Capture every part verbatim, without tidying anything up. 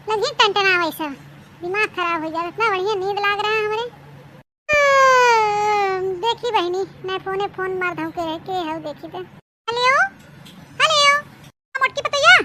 लगी टनटनावे सब, दिमाग खराब होइ जात, इतना बढ़िया नींद लाग रहा है हमरे। आ, देखी बहिनी, नहीं फोने फोन मार धमके रहे, के हउ देखी त। हेलो, हेलो, मोटकी पतोहिया,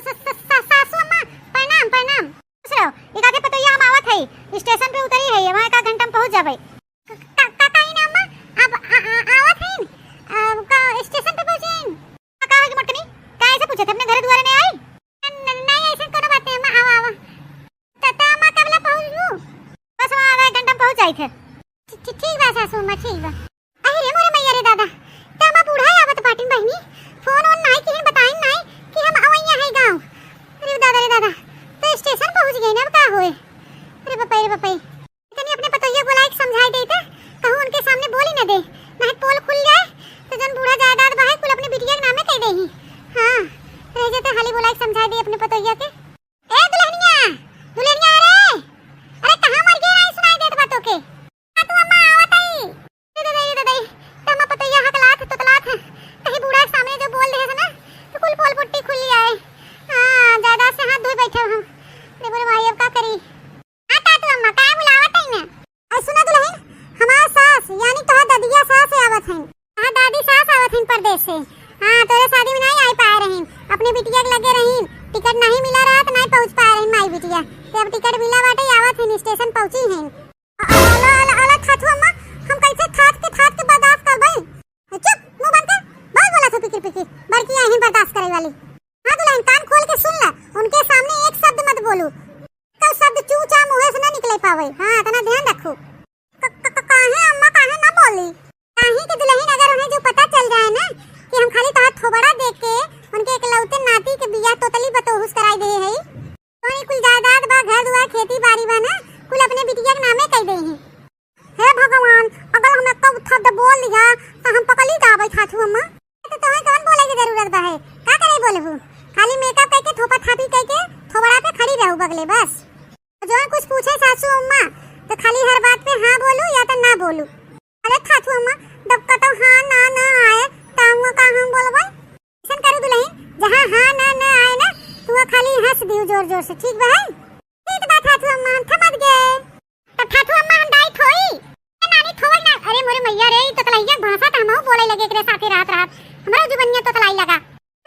स-, स-, स-, सासू अम्मा, प्रणाम, प्रणाम। खुश रहो, एक आधे पतोहिया हम आवत हई, स्टेशन पे उतरी है, वहाँ एक आध घंटा में पहुँच जाबे। क-, का, का, का ही ना अम्मा, आप आ, आ, आवत हईन, आ, का स्टेशन पे पहुँचे हईन? का, का है कि मोटकनी, का ऐसे पूछे थे, अपने घरे दुआरे नहीं आई? न-, न-, नहीं, ऐसे कोनो बात नहीं अम्मा, आवा, आवा। त, त अम्मा कब ले पहुँचबू? बस वहाँ आधा एक घंटा में पहुँच जाई थे। ठी-, ठी-, ठीक बा सासू अम्मा, ठीक बा। अरे रे मोरे मैया रे दादा, त अम्मा बूढ़ा आवत बाटिन बहिनी, फोन ओन नाई किहिन, बताइन नाई कि हम अवैया है गाँव। अरे दादा रे दादा, त स्टेशन पहुँच गई ना, अब का होए? अरे बपई रे बपई, तनी अपने पतोहिया बुलाई के समझाई देते, कहूँ उनके सामने बोली न दे, नहीं पोल खुल जाए तो जौन बूढ़ा जायदाद बा है कुल अपने बिटिया के नामे कह देही। हाँ, रह जाते हाली बुलाई के समझाई दे अपने पतोहिया के। ए दुल्हनिया, दुल्हनिया रे, अरे कहाँ मर गया, नहीं सुनाई देत बा तोके? आ तू अम्मा आवत आई। दे दे दे दे, त अम्मा पतोहिया हकलात तोतलात है, कहीं बूढ़ा के सामने जो बोल दे है ना तो कुल पोल पुट्टी खुल जाए। हाँ, जायदाद से हाथ धोए बैठे हम। रे बोले भाई अब का करी? हाँ, का तू अम्मा, काहे बुलावत हई ना? अरे सुना दुल्हन, हमार सास, यानी तोहार ददिया सास आवत हईन। हाँ, दादी सास आवत हईन परदेस से। हाँ, तोरे शादी में नाहीं आई पाए रहीन, अपने बिटिया के लगे रहीन, टिकट नाहीं मिला रहा त नाहीं पहुँच पाए रहीन माई बिटिया। ते अब टिकट मिला बाटे, आवत हईन, स्टेशन पहुँची हईन। अ-, अ-, अला, अला, अला, थाथू अम्मा, हम कैसे थाथ के, थाथ के बर्दाश्त करबे? चुप, मुंह बंद कर, बहुत बोला था पिकिर पिकिर, बड़की आई हईन बर्दाश्त करे वाली। हाँ दुल्हन, कान खोल के सुन ला, उनके सामने एक शब्द मत बोलू। कल शब्द चू चा मुँहे से ना निकले पावे। हाँ, इतना ध्यान रखू। क-, क-, क-, काहे अम्मा, काहे ना बोली? काहे के दुल्हन, अगर उन्हें जो पता चल जाए ना कि हम खाली तोहार थोबड़ा देख के उनके इकलौते नाती के बियाह तोतली बतोहुस कराई दे है, तो ये कुल जायदाद बा, घर दुआर, खेती बाड़ी बा ना, कुल अपने बिटिया के नामे कह दे हैं। हे भगवान, अगर हम एक्को थप दे बोल लिया, तो हम पकली जाबै थाथू अम्मा। तो तोहे कौन बोले की जरूरत बा है? का करे बोलबू? खाली मेकअप करके, थोपा थापी करके, थोबड़ा पे खड़ी रहू बगले बस। जौन कुछ पूछे सासू अम्मा, तो खाली हर बात पे हाँ बोलू या तो ना बोलू। अरे थाथू अम्मा, जब कतौ हाँ ना ना आए, तो हम का हम बोलबै? ऐसन करू दुल्हन, जहाँ हाँ ना ना आए ना, तू खाली हँस दियो जोर जोर से, ठीक बा है? ठीक बा थाथू अम्मा, हम थमत गए। तब थाथू अम्मा हम दाई थोई। ए नानी थोवल ना। अरे मोरे मैया रे, ई तोतलैया के भाषा त हमहू बोले लगे एकरे साथे रहत रहत। हमरो जुबनिया तोतलाई लगा।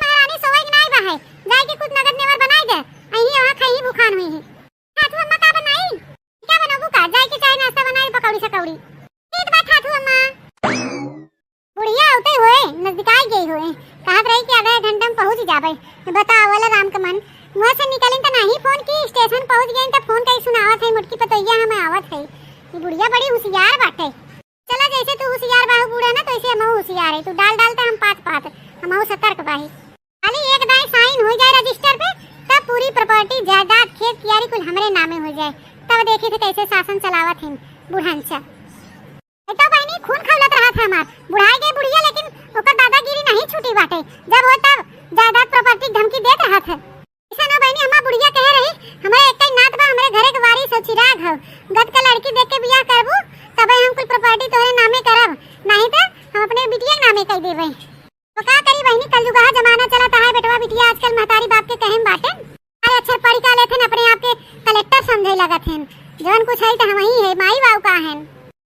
महारानी सोवै के नाई बा है। जाए के कुछ नगद नेवर बनाई दे। अहीं वहाँ खइही भूखान हुई है। थाथू अम्मा का बनाई? का बनबू का? जाए के चाय नाश्ता बनाई, पकौड़ी सकौड़ी। ठीक बा थाथू अम्मा। बुढ़िया आवते हुए नजदीकाई गई हुए, कहत रही कि आधा एक घंटा में पहुँच जाबे। बताओ वाला राम के मन, मुँह से निकलिन त नाही फोन की, स्टेशन पहुँच गई त फोन कई सुनावत है, मोटकी पतोहिया हम आवत है। ये बुढ़िया बड़ी होशियार बाटे। चला जैसे तू होशियार बाहू बूढ़ा ना, तो ऐसे हमहू होशियार है। तू डाल डाल त हम पात पात, हमहू सतर्क बाही। खाली एक दाई साइन हो जाए रजिस्टर पे, तब पूरी प्रॉपर्टी, जायदाद, खेत कियारी कुल हमरे नामे हो जाए, तब देखी थे कैसे शासन चलावत हैं बुढ़नचा। ए तो बहिनी, खून खौलत रहत है हमार। बुढ़ाई गई बुढ़िया, लेकिन ओकर दादागिरी नहीं छूटी बाटे। जब हो तब जायदाद प्रॉपर्टी धमकी देत रहत है। ऐसा ना बहिनी, हमार बुढ़िया कहे रही, "हमरे एक ही नात बा, हमरे घरे के वारिस हो, चिराग हो। गत के लड़की देख के बियाह करबू, तबे हम कुल प्रॉपर्टी तोहरे नामे करब, नहीं तो हम अपने बिटिया के नामे कर देबे।" तो का करी बहिनी, कलजुगहा जमाना चलत है, बेटवा बिटिया आजकल महतारी बाप के कहे में बाटे। अरे अक्षर पढ़ का लेथेन, अपने आप के कलेक्टर समझे लगत हैं। जवन कुछ है त हम ही है, माई बाऊ का हैं।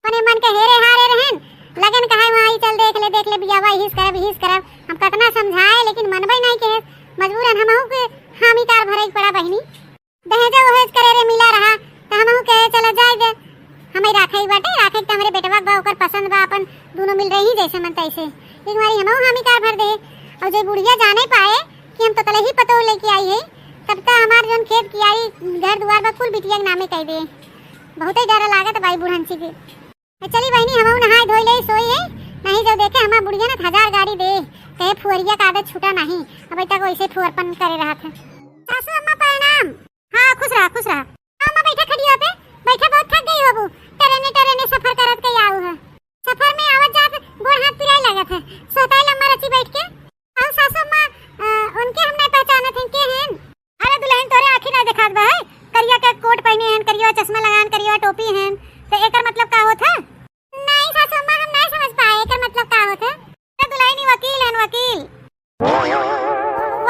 अपने मन के हेरे हारे रहेन, लगेन कहे, "वहाँ ई चल देख ले, देख ले, बियावा इहिस करब, इहिस करब।" हम कतना समझाए, लेकिन मनबे नहीं के। मजबूरन हमहू के हामी कार भरे के पड़ा बहिनी। दहेज वहेज करे रे मिला रहा, त हमहू के चला जाए दे। हमें राखे ही बाटे, राखे त हमरे बेटवा बा, ओकर पसंद बा, अपन दोनों मिल रही जैसे मन तैसे। एक बारी हमहू हामी कार भर दे। और जे बुढ़िया जाने पाए कि हम तोतलही पतोह लेके आई है, तब त हमार जौन खेत कियारी, घर दुआर बा, कुल बिटिया के नामे कह दे। बहुते डर लागत भाई बुढ़नची के। ए, चली बहिनी, हमहू नहाए धोए ले सोई है, नहीं जो देखे हमार बुढ़िया ना हजार गाड़ी दे, कहे फुहरिया का आदत छूटा नहीं, अब तक वैसे फुहरपन करे रहत है। सासू अम्मा प्रणाम। हाँ, खुश रहा, खुश रहा। अम्मा बैठा खटिया पे, बैठा, बहुत थक गई होबू, टरेने टरेने सफर करत के आऊ है। सफर में आवत जात गोड़ हाथ पिराए लगत है, सोहताए लम्मा रची बैठ के। और सासू अम्मा, अ, उनके हम नहीं पहचानत हैं, के हैं? अरे दुल्हन, तोरे आँखी ना देखात बा है? करिया के कोट पहने हैं, करिया चश्मा लगान, करिया टोपी हैं, तो एकर मतलब का होत है? नहीं सासू अम्मा, हम नहीं समझ पाए एकर मतलब का होत है। अरे दुल्हन, ई वकील हैं, वकील।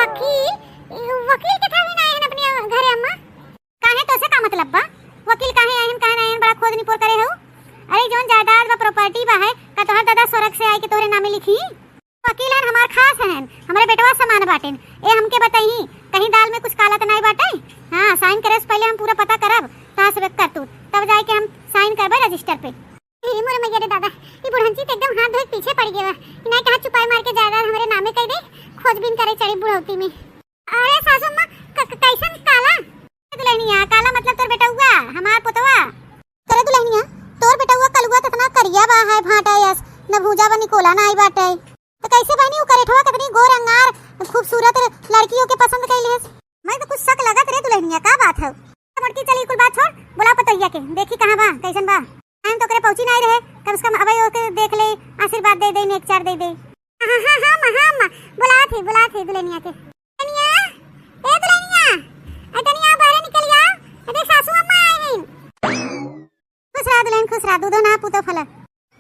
वकील? ई वकील के थावे ना हैं अपने घरे अम्मा? साइन करे से पहिले हम पूरा पता करब तहार सब करतूत, तब जाइके हम साइन करबे रजिस्टर पे। अरे मोरे मैया रे दादा, ई बुढ़ंची तो एकदम हाथ धोए के पीछे पड़ गया। ई नाहीं कहाँ चुपाई मार के जायदाद हमरे नामे कइ दे, खोजबीन करे चढ़ी बुढ़ौती में। अरे सासू अम्मा, क-, क-, कैसन काला? दुल्हनिया, काला मतलब तोर बेटउआ, हमार पोतवा। करे दुल्हनिया, तोर बेटउआ कलुआ तो इतना करिया बा है भाटा यस, न भूजा बा निकोला ना आई बाटे। तो कैसे बहनी उ करेठवा कितनी गोर अंगार खूबसूरत लड़कियों के पसंद कैले हस? मैं तो कुछ शक लगत रे दुल्हनिया, का बात है? मोटकी चली कुल बात छोड़, बुला पतोहिया के, देखी कहाँ बा, कैसन बा। हम तो ओकरे पहुँची नहीं रहे, कम से कम अबे ओके देख ले, आशीर्वाद दे दे, नेक चार दे दे। हाँ, हाँ, हाँ, अम्मा, हाँ, अम्मा, बुलावत है, बुलावत है दुल्हनिया के। दुल्हनिया, ए दुल्हनिया, ए दुल्हनिया, बाहर निकल आ, ए देख सासू अम्मा आई हैं। खुश रहा दुल्हन, खुश रहा, दूधो ना पूतो फला।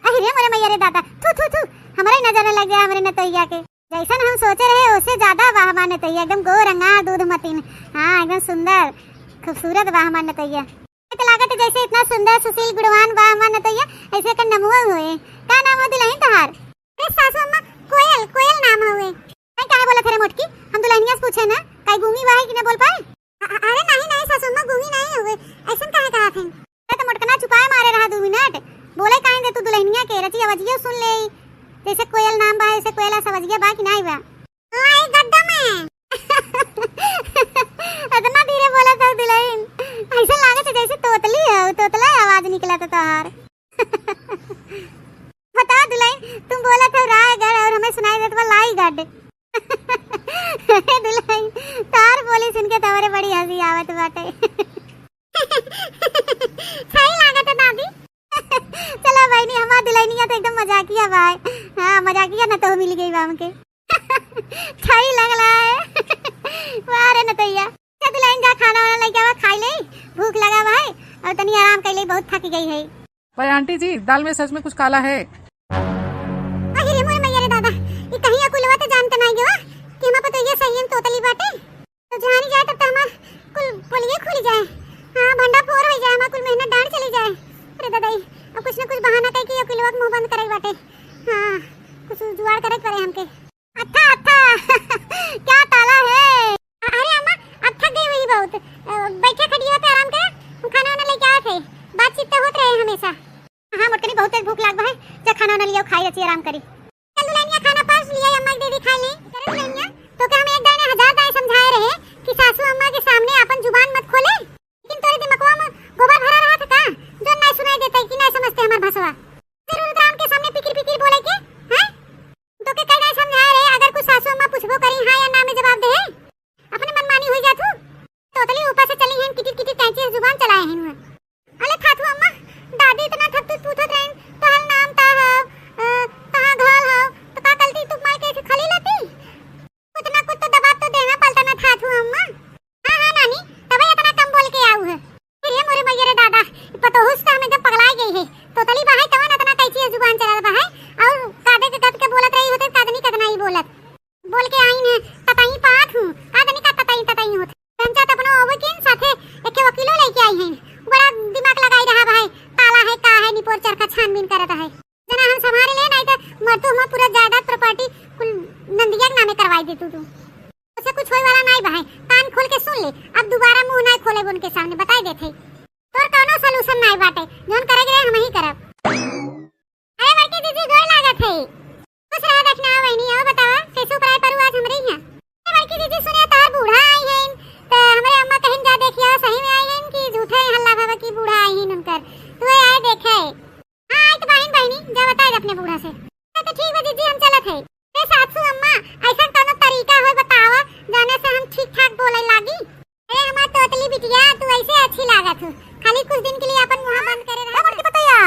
अरे रे मोरे मैया रे दादा, थू, थू, थू, हमरे नजर में लग गया, हमरे नतोहिया के। जैसन हम सोचे रहे, ओसे ज्यादा बा हमार नतोहिया, एकदम गोर अंगार दूध मतीन। हाँ, एकदम सुंदर, खूबसूरत बा हमार नतोहिया। तो लागत है जैसे इतना सुंदर, सुशील, गुणवान बा हमार नतोहिया, ऐसे एकर नमुआ होए। का नाम हो दुल्हन तोहार? अरे सासू अम्मा, कोयल, कोयल नाम हवे। नहीं काहे बोलत है रे मोटकी? हम दुल्हनिया से पूछे ना, काई गूंगी बा है कि ना बोल पाए? अ-, अ-, अरे नहीं, नहीं सासू अम्मा, गूंगी नहीं हवे। ऐसन काहे कहत हैं? अरे तो मोटकना चुपाए मारे रहा दो मिनट, बोले काहे दे तू दुल्हनिया के, रची आवाजियो सुन ले। जैसे कोयल नाम बा, ऐसे कोयल आस आवाजिया बा कि नहीं बा? लाई गड्ढा में। इतना धीरे बोलत हो दुल्हन, ऐसा लागत है जैसे तोतली हो, तोतला आवाज निकला था तोहार। बता दुल्हन, तुम बोलत हो रायगढ़ और हमें सुनाई देत बा लाईगढ़। दुल्हन, तोहार बोली सुन के तो हमरे बड़ी हंसी आवत बाटे। सही लागत है दादी। चला बहिनी, हमार दुल्हनिया तो एकदम मजाकिया बा। हाँ, मजाकिया ना तो मिल गई बा हमके। छड़ी लगला है। वाह रे नतैया। जा दुल्हन जा, खाना वाना लेके आवा, खाई ले, भूख लगा बा है, और तनी आराम कर ले, बहुत थक गई है। पर आंटी जी, दाल में सच में कुछ काला है। अरे रे मोरे मैया रे दादा, ई कहीं अकुलवा तो जानत नाई गवा कि हमार पतोहिया सही में तोतली बाटे। तो जानी जाए तब तो हमार कुल पोलिये खुल जाए। हाँ, भंडा फोर हो जाए, हमार कुल मेहनत डांड चली जाए। अरे दादा, अब कुछ ना कुछ बहाना कई के अकुलवा के मुंह बंद करे के बाटे। हाँ, कुछ जुगाड़ करे के पड़े हमके। अत्था, अत्था, क्या ताला है? अरे अम्मा, अब थक गई हुई बहुत। अ, बैठे खटिया पे आराम करे, हम खाना वाना लेके आए थे, बातचीत तो होत रहे हमेशा। हाँ मोटकनी, बहुत तेज भूख लाग बा है, जा खाना वाना लियाओ, खाई अच्छी आराम करी। चल दुल्हनिया, खाना परस लिया, अम्मा के दे दी, खा ले। करे दुल्हनिया, तो क्या हम एक दाने हजार दाए समझाए रहे कि सासू अम्मा के सामने अपन जुबान मत खोले, लेकिन तोरे दिमकवा में गोबर भरा रहा था का, जो नहीं सुनाई देता है कि नहीं समझते हमार भसवा। जरूरत राम के सामने पिकिर पिकिर बोले के, हैं? तो के कई नहीं समझाए रहे, अगर कुछ सासू अम्मा पूछबो करी, हाँ या ना में जवाब दे, अपने मनमानी हुई जात हूँ। तोतली ऊपर से चली हैं, किटिर किटिर कैंची से जुबान चलाए हैं हुए। अले थाथू अम्मा, दादी इतना थपथुत पूछत रही, तोहर नाम ता हो, अ, कहाँ घर हो, तो का गलती तू माई के खाली लेती? कुछ ना कुछ तो दबाव तो देना पड़ता ना थाथू अम्मा। हाँ, हाँ नानी, तबे इतना कम बोल के आऊ है। अरे मोरे मैया रे दादा, ई पतोहू से तो हम एकदम पगला गई है। तोतली बा है तवन इतना कैची जुबान चलत बा है, और कादे के कद के बोलत रही होते, कादनी कदना ही बोलत। बोल के आई है, ततई पात हूँ, कादनी का ततई ततई होत। पंचायत अपनो आवे किन साथे एक वकीलो लेके आई है। बड़ा दिमाग लगाई रहा बा है, काला है का है, निपोर चरखा छानबीन करत है। जना हम संभाल ले, नहीं तो मरतू हमार पूरा जायदाद प्रॉपर्टी कुल नंदिया के नामे करवाई दे तू, तू। उसे कुछ होए वाला नहीं बा है, कान खोल के सुन ले, अब दोबारा मुंह नहीं खोले उनके सामने, बताई देत है। तोर कौनो सॉल्यूशन नहीं बाटे, जौन करे के रहे हम ही करब। अरे बड़की दीदी, गोर लागत है। खुश रहा दक्षिणा बहनी, आओ बतावा, कैसे उपराय परू आज हमरे यहाँ? अरे बड़की दीदी, सुने तोहर बूढ़ा आई हैं, तो हमरे अम्मा कहिन जा देखिया, सही में आई हैं कि झूठे हल्ला भवा की बूढ़ा आई हैं उनकर? तू आए देखे। हाँ, आई तो बहिन, बहिनी, जा बताए दे अपने बूढ़ा से। हाँ, तो ठीक बा जीजी, हम चलत है। ए सासू अम्मा, ऐसा कौनो तरीका हो बतावा, जाने से हम ठीक ठाक बोले लागी। अरे हमार तोतली बिटिया, तू ऐसे अच्छी लागत हो, खाली कुछ दिन के लिए अपन मुंह बंद करे रहा। ए बड़की पतैया,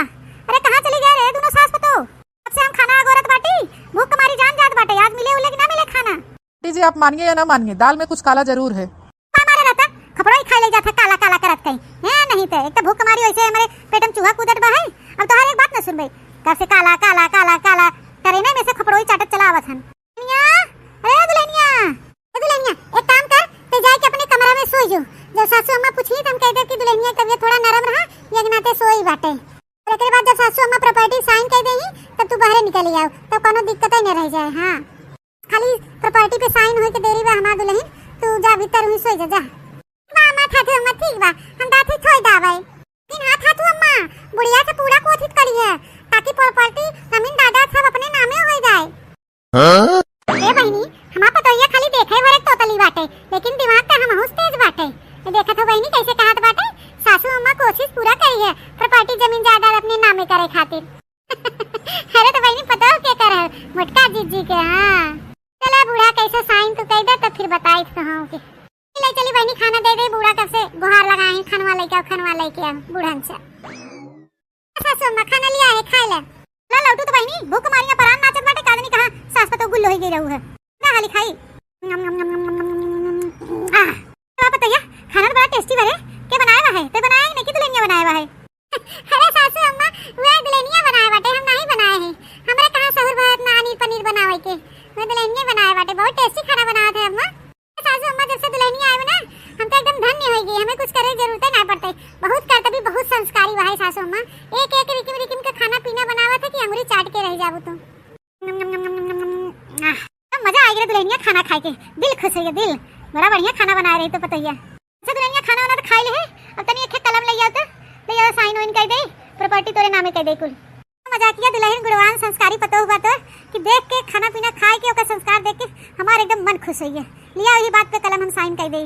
अरे कहाँ चली गए रे दोनों सास पतोह? अब से हम खाना अगोरत बाटी, भूख के मारी जान जात बाटे, आज मिले उले कि ना मिले खाना? आंटी जी, आप मानिए या ना मानिए, दाल में कुछ काला जरूर है। का मारे रहता? खपड़ोई खाई ले जात है, काला काला करत कहीं। हैं, नहीं तो एक तो भूख के मारी वैसे हमारे पेट में चूहा कूदत बा है। अब तोहार एक बात ना सुनबे, कब से काला, काला, काला, काला, ट्रेने में से खपड़ोई चाटत चला आवत हन। दुल्हनिया, अरे दुल्हनिया, ए दुल्हनिया, एक काम कर, ते जाए के अपने कमरा में सोई जो। जब सासू अम्मा पूछी, तो हम कह दे कि दुल्हनिया की तबीयत थोड़ा नरम रहा, ये नाते सोई बाटे। और एकरे बाद जब सासू अम्मा प्रॉपर्टी साइन कर देही, तब तू बाहर निकल आओ, तब कोनो दिक्कत ही न रह जाए। हाँ, खाली प्रॉपर्टी पे साइन होए के देरी बा हमार दुल्हन, तू जा भीतर हुई सोई जा, जा। मामा था तू अम्मा ठीक बा, हम दाथी छोड़ दावे। लेकिन हाँ सासू अम्मा, बुढ़िया से पूरा कोशिश करिहे, ताकि property जमीन जायदाद सब अपने नामे हो जाए। हाँ? ए बहिनी, हमार पतोहिया खाली देखे भरे तोतली बाटे, लेकिन दिमाग त हमहू से तेज बाटे। ये देखत हो बहिनी कैसे कहत बाटे, सासू अम्मा कोशिश पूरा करिहे, property जमीन जायदाद अपने नामे करे खातिर। अरे तो बहिनी पतोह के करल, मोटका जीजी के, हाँ। चला बूढ़ा कैसे sign तू कह दे तो फिर बताई तो कहूँ के। ले चली बहिनी, खाना दे दे, बूढ़ा कब से गुहार लगाई, खनवा लेके आओ, खनवा लेके आओ बूढ़न से। सासू अम्मा खाना लिया है, खाए ले। ला लौटू तो बहिनी, भूख मारिया परान नाचत बाटे, कादनी कहाँ सास पतोह गुल्लो होई गई रहू है। ना हाली खाई। आह, तो आप बताइए, खाना तो बड़ा tasty बा रे। के बनाए बा है? ते बनाए है कि दुल्हनिया बनाए बा है? अरे सासू अम्मा, वह दुल्हनिया बनाए बाटे, हम नाही बनाए हैं। हमरा कहाँ सहूर भरत ना अनीर पनीर बनावे के, वह दुल्हनिया बनाए बाटे। बहुत tasty खाना बनावत है अम्मा। सासू अम्मा, जब से दुल्हनिया आए बा ना, हम तो एकदम धन्य हो गई, हमें कुछ करे की जरूरत ही ना पड़ते। बहुत करतबी, बहुत संस्कारी बा है सासू अम्मा। एक एक रिकिम रिकिम के खाना पीना बनावत है कि अंगुरी चाट के रह जाबू तू। आह, मजा आ गया दुल्हनिया खाना खाए के, दिल खुश हो गया दिल। बड़ा बढ़िया खाना बनाए रही तो पतोहिया। अच्छा दुल्हनिया, खाना वाना तो खाई ले है, अब तनी एक ठे कलम ले आओ तो, ले आओ, sign वाइन कर दे, property तोरे नामे कर दे कुल। मजाकिया दुल्हन, गुणवान संस्कारी पतोह बा तो, कि देख के खाना पीना खाए के, ओकर संस्कार देख के हमार एकदम मन खुश होइए। लिया वही बात पे कलम, हम sign कर दे।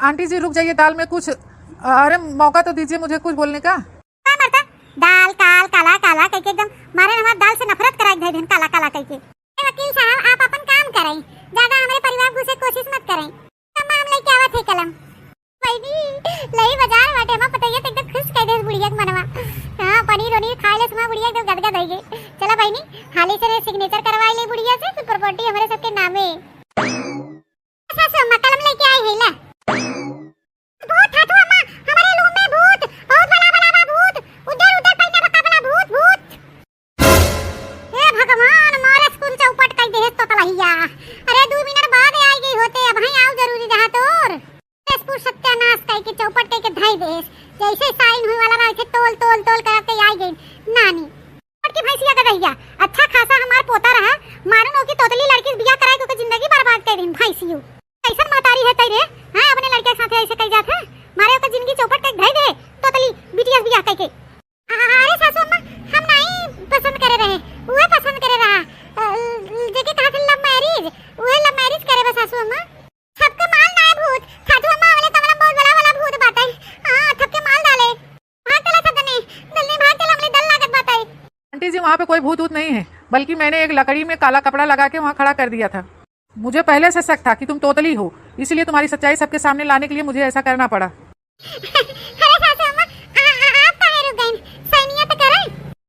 आंटी जी रुक जाइए, दाल में कुछ, अरे मौका तो दीजिए मुझे कुछ बोलने का। का मरता? दाल काल काला काला कह के एकदम मारे हमार दाल से नफरत कराई दे देन, काला काला कह के। ए वकील साहब, आप अपन काम करें, ज्यादा हमारे परिवार घुसे कोशिश मत करें। अम्मा, हम लेके आवत है कलम। बहिनी, लई बाजार बाटे, हमार पतोहिया तो एकदम खुश कर दे बुढ़िया के मनवा। हाँ, पनीर वनीर खाए ले सुमा बुढ़िया एकदम गदगद हो गई। चला बहिनी, हाली से signature करवाई ले बुढ़िया से, फिर property हमारे सबके नामे। सासू अम्मा कलम लेके आई है ला। भूत है तू अम्मा, हमारे room में भूत, बहुत बड़ा बड़ा बा भूत, उधर उधर पैना बका बड़ा भूत, भूत। हे भगवान, मारे स्कूल चौपट कई देहे तोतलहिया। अरे दो मिनट बाद आई गई होते, अब हैं आओ जरूरी रहा तोर। स्कूल सत्यानाश कई के चौपट कई के धई देहे। जैसे sign हुई वाला रहा, वैसे तोल तोल तोल करते आई गई नानी। छोटकी भैंसिया का दहिया, अच्छा खासा हमार पोता रहा, मारून ओकी तोतली लड़की से बियाह कराए के ओकर जिंदगी बर्बाद कर दिन भैंसियो। कैसन महतारी है तैरे, हैं, अपने लड़के के साथे ऐसे कई जात है, मारे ओकर जिंदगी चौपट कई धई दे, तोतली बिटिया से बियाह कई के। अरे सासू अम्मा, हम नहीं पसंद करे रहे, उहे पसंद करे रहा, अ, जेके कहा थे love marriage, उहे love marriage करे बा सासू अम्मा। सबके माल ना है भूत, सासू अम्मा वाले कमरा में बहुत बड़ा वाला भूत बाटे। हाँ, सबके माल डाले। भाग चला सब जने, जल्दी भाग चला, हमले डर लागत बाटे। आंटी जी, वहाँ पे कोई भूत वूत नहीं है, बल्कि मैंने एक लकड़ी में काला कपड़ा लगा के वहाँ खड़ा कर दिया था। मुझे पहले से शक था कि तुम तोतली हो, इसलिए तुम्हारी सच्चाई सबके सामने लाने के लिए मुझे ऐसा करना पड़ा। अरे सासू अम्मा, आ, आ, आप काहे रुक गइन? सैनिया तो करे।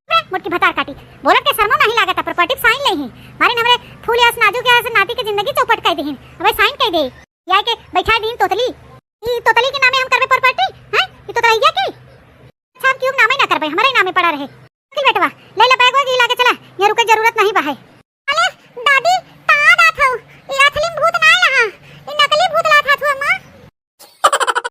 बे, मोटकी भतार काटी। बोलत के शर्मो नहीं लागत, property sign ले ही। मारे हमरे फूल यास नाजुक यास नाती के जिंदगी चौपट कर दीहिन। अबे sign कर दे। या के बैठा दीन तोतली। ई तोतली के नामे हम करबे property? हैं? ई तोतलैया की? अच्छा, हम क्यों नामे ना करबे, हमारे नामे पड़ा रहे। चल बेटवा, ले ले बैग वैग, ई लाके चला, यहाँ रुके जरूरत नहीं बा है।